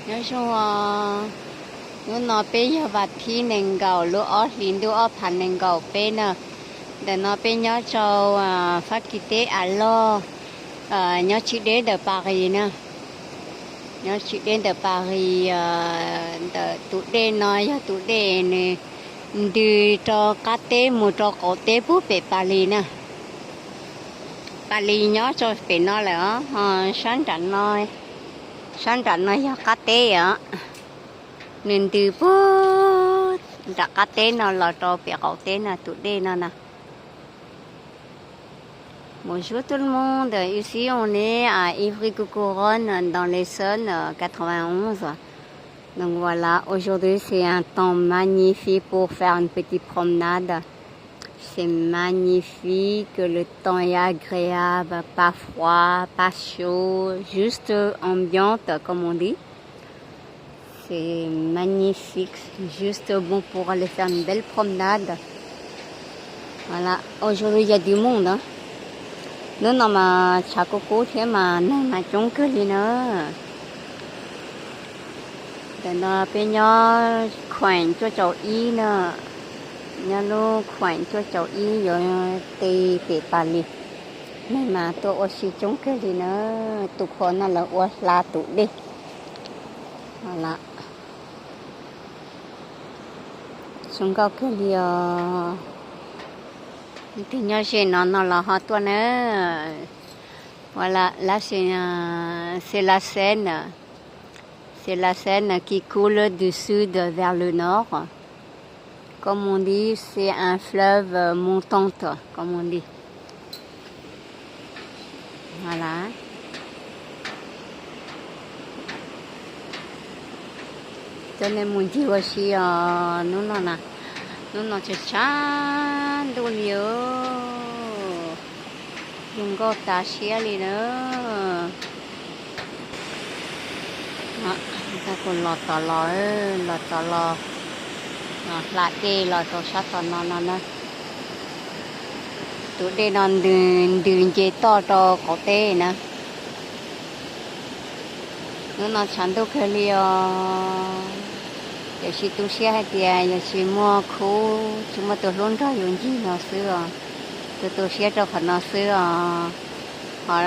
Nyob zoo, hnub no peb yog vas thib nees nkaum lub ob hlis ntuj ob phav nees nkaum peb na. Ntawm no peb nyob rau Fab Kis teb av loj, nyob tsis deb ntawm Paris na. Nyob tsis deb ntawm Paris, ntawm tus dej no yog tus dej nws ntws rau qab teb mus rau qaum teb puag pem Paris na. Paris nyob rau pem no lawm os, sab nram no, sab nram no yog qab teb os. Nws ntws puag nram qab teb no los rau pem qaum teb no tus dej no na. Bonjour tout le monde, ici on est à Ivry-Coucourone dans l'Essonne, quatre-vingt-onze. Donc voilà, aujourd'hui c'est un temps magnifique pour faire une petite promenade. C'est magnifique, le temps est agréable, pas froid, pas chaud, juste ambiante, comme on dit. C'est magnifique, juste bon pour aller faire une belle promenade. Voilà, aujourd'hui il y a du monde, hein. Hnub no mas tshav kub kub thiab mas neeg mas coob kawg li na. Ntawm no peb nyob khoom cuaj caum ib na, nyob lub khoom cuaj caum ib yuav ti pem Paris. Neeg mas tuaj ua si coob kawg li na, tus qhua no lawv ua hla tus dej. Zoo nkauj kawg li os. Leej twg nyob ze no no los ho tuaj na. Voilà, là c'est, euh, c'est la Seine. C'est la Seine qui coule du sud vers le nord. Comme on dit, c'est un fleuve montante, comme on dit. Voilà. Coj nej mus ncig ua si os hnub no na. Hnub no tshav tshav ntuj li os. Zoo nkauj tas siab li na. Kuv los tom los, los tom los, hla dej los rau sab tom no no na. Tus dej no ntws nce toj rau qaum teb na. Hnub no tshav ntuj kawg li os. Tiam sis tu siab hais tias yog tsis muaj khub, tsis muaj tus hlub nrog yus ncig no xwb os. Tu tu siab rau qhov no xwb os. Qhov,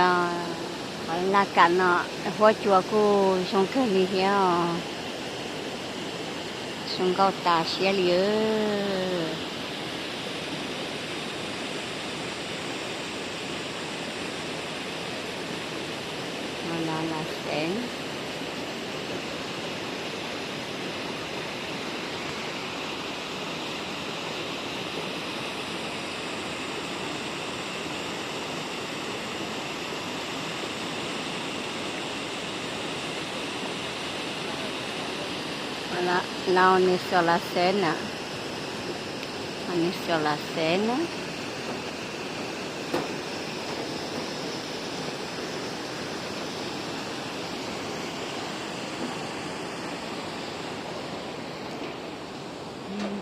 qhov laj kam no huab cua kuj zoo kawg li thiab os. Zoo nkauj tas siab li. Là, là, on est sur la Seine. On est sur la Seine.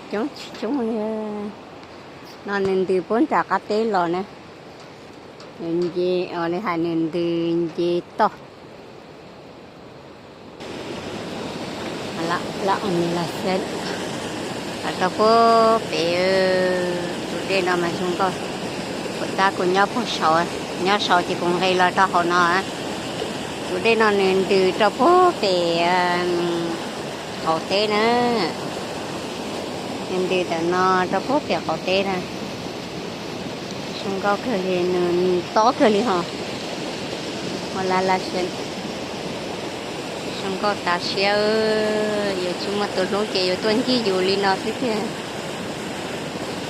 Coob tsis coob li. No nws ntws puag nram qab teb los na. Nws nce, ua li hais nws ntws nce toj. Los rau puag pem, tus dej no mas zoo nkauj. Kuv tab kuv nyob puag saud, nyob saud ces kuv nqis los rau hauv no. Tus dej no nws ntws rau puag pem qaum teb na. Nws ntws ntawm no rau puag pem qaum teb na. Zoo nkauj kawg li, nws tob kawg li hos. Ua la la xwb. Zoo nkauj tas siab, yus tsis muaj tus hlub ces yuav tuaj ncig yus li no xwb tiag.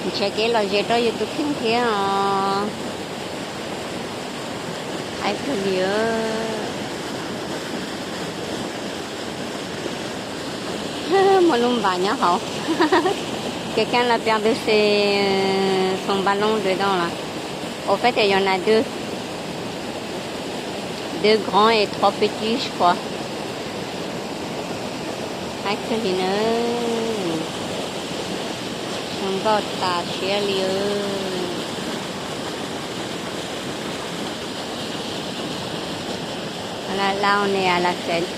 Ntshe kev lom zem rau yus tus kheej thiab os. Haib kawg li. Muaj lub npas nyob hauv. Quelqu'un l'a perdu ses, son ballon dedans là. Au fait, il y en a deux. Deux grands et trois petits, je crois. Haib kawg li na. Zoo nkauj tas siab li. Là, là, on est à la Seine.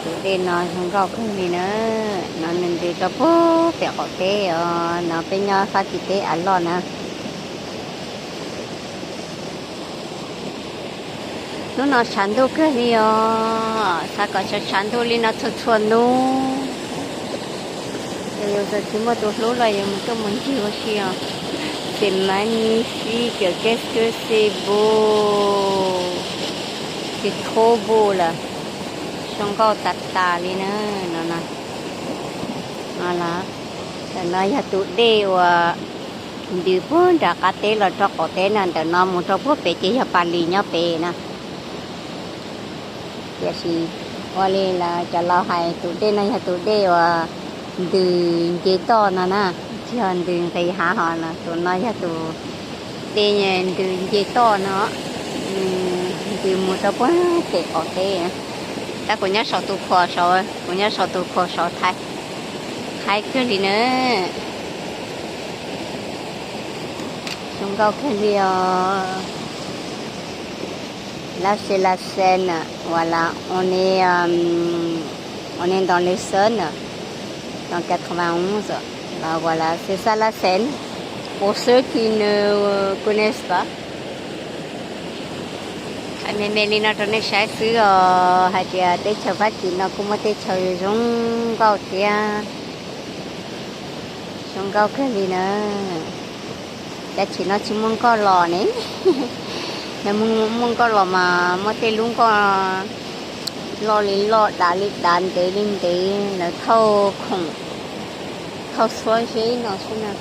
Tus dej no zoo nkauj kawg li na. No nws ntws rau puag pem qaum teb os, no peb nyob Fab Kis teb av loj na. Hnub no tshav ntuj kawg li os, xav kom tshav tshav ntuj li no txhua txhua hnub. Yog yus txawm tsis muaj tus hlub los yus mus tuaj mus ncig ua si os. C'est magnifique, qu'est-ce que c'est beau. C'est trop beau lawm. Zoo nkauj tas tas li na. No, no, ntawm no yog tus dej uas ntws puag nram qab teb los rau qaum teb na, ntawm no mus rau puag pem ces yog Pas Lis nyob pem na. Tiam sis ua li lawv cov laus hais tus dej no yog tus dej uas ntws nce toj no na, tsis yog ntws nqis hav hos no, tus no yog tus dej ntws nce toj no, ntws mus rau puag pem qaum teb. Tab kuv nyob saum tus khuam saud, kuv nyob saum tus khuam saud, haib kawg li na. Zoo nkauj kawg li os. Là, c'est la Seine, voilà, on est, euh, on est dans l'Essonne, dans quatre-vingt-onze, là, voilà, c'est ça la Seine, pour ceux qui ne connaissent pas. Hais me me li no rau nej saib xwb os, hais tias teb chaws Fab Kis no kuj muaj teb chaws zoo nkauj thiab. Zoo nkauj kawg li na. Cov tshim no tsis muaj nkoj los ne. Yog muaj nkoj los mas muaj tej lub nkoj loj li loj, dav li dav, ntev li ntev, lawv thauj khoom, thauj xuab zeb no xwb na.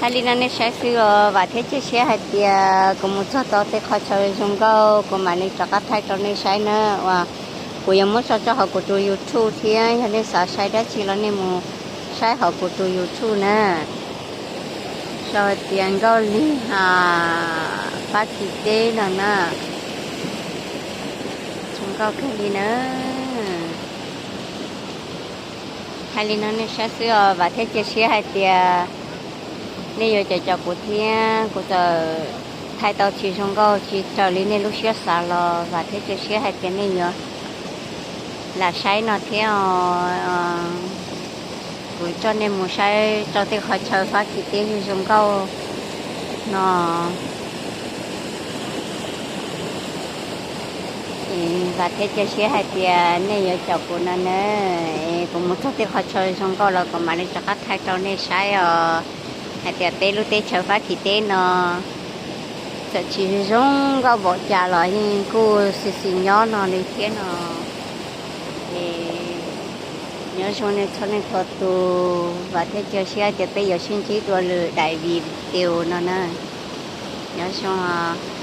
Hais li no nej saib xwb os, vam thiab cia siab hais tias kuv mus txog tau tej qhov chaw zoo nkauj kuv mam li rov qab thaij rau nej saib na. Uas kuv yuav muab tso rau hauv kuv tus YouTube thiab, yog nej xav saib dab tsi los nej mus saib hauv kuv tus YouTube na. Sau hais tias Nkauj Lig Has Fab Kis teb no na. Zoo nkauj kawg li na. Hais li no nej saib xwb os, vam thiab cia siab hais tias nej yuav caum caum kuv thiab, kuv txawm thaij tau tsis zoo nkauj tsis raws li nej lub siab xav los vam thiab cia siab hais tias nej yuav lam saib no thiab os. Kuv coj nej mus saib rau tej qhov chaw Fab Kis teb zoo zoo nkauj no. Vam thiab cia siab hais tias nej yuav caum kuv no na. Kuv mus txog tej qhov chaw zoo nkauj los kuv mam li rov qab thaij rau nej saib os. Hais tias peb lub teb chaws Fab Kis teb no txawm tsis zoo nkauj npaum cas los yeej kuj xis xis nyob no li thiab no. Es nyob zoo nej txhua leej txhua tus, vam thiab cia siab tias peb yuav sib ntsib dua lwm daim video no na. Nyob zoo.